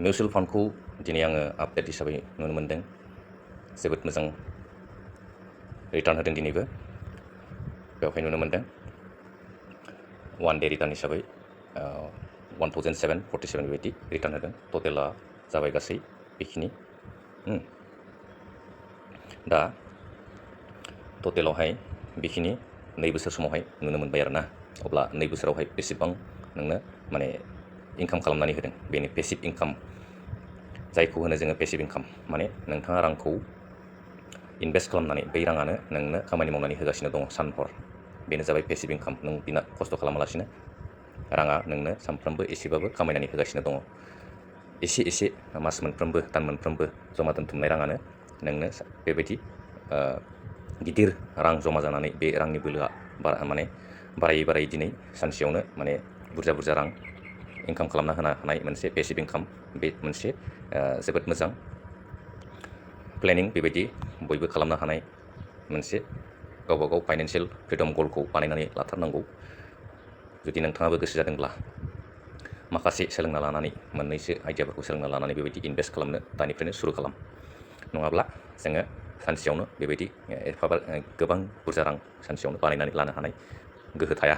Mutual फान्डखौ दिनै आङो update हिसाबै नुनो मोन्दों। जोबोद मोजां रिटार्न होदों दिनैबो। बेवहाय नुनो मोन्दों 1 डे रिटार्न हिसाबै 1747 बेबायदि रिटार्न होदों। टटेला जाबाय गासै बेखिनि। दा टटेलावहाय बेखिनि 2 बोसोर समावहाय नुनो मोनबाय आरोना। अब्ला 2 बोसोरावहाय बेसेबां नोंनो माने इनकाम खालामनानै होदों, बेनि पेसिभ इनकाम जायखौ होनो जोङो पेसिभ इनकाम, माने नोंथाङा रांखौ इनभेस्ट खालामनानै बै राङानो नोंनो खामानि मावनानै होगासिनो दङ सान हर। बेनो जाबाय पेसिभ इनकाम। नों बिना खस्थ' खालामालासिनो राङा नोंनो सानफ्रोमबो एसेबाबो खामायनानै होगासिनो दङ। एसे एसे मास मोनफ्रोमबो, दान मोनफ्रोमबो जमा दोनथुमनाय राङानो नोंनो बेबायदि गिदिर रां जमा जानानै बे रांनि बोलोआ माने बारायै दिनै सानसेयावनो माने बुरजा रां इनकाम खालामना होनो हानाय मोनसे पेसिभ इनकाम। बे मोनसे जोबोद मोजां प्लेनिं। बेबायदि बयबो खालामनो हानाय मोनसे गावबागाव फाइनान्सियेल फ्रिडम गलखौ बानायनानै लाथारनांगौ। जुदि नोंथाङाबो गोसो जादोंब्ला माखासे सोलोंना लानानै, मोननैसो आइडियाफोरखौ सोलोंना लानानै बेबायदि इनभेस्ट खालामनो दानिफ्रायनो सुरु खालाम। नङाब्ला जोङो सानसेयावनो बेबायदि एफाबां गोबां बुरजा रां सानसेयावनो बानायनानै लानो हानाय गोहो थाया।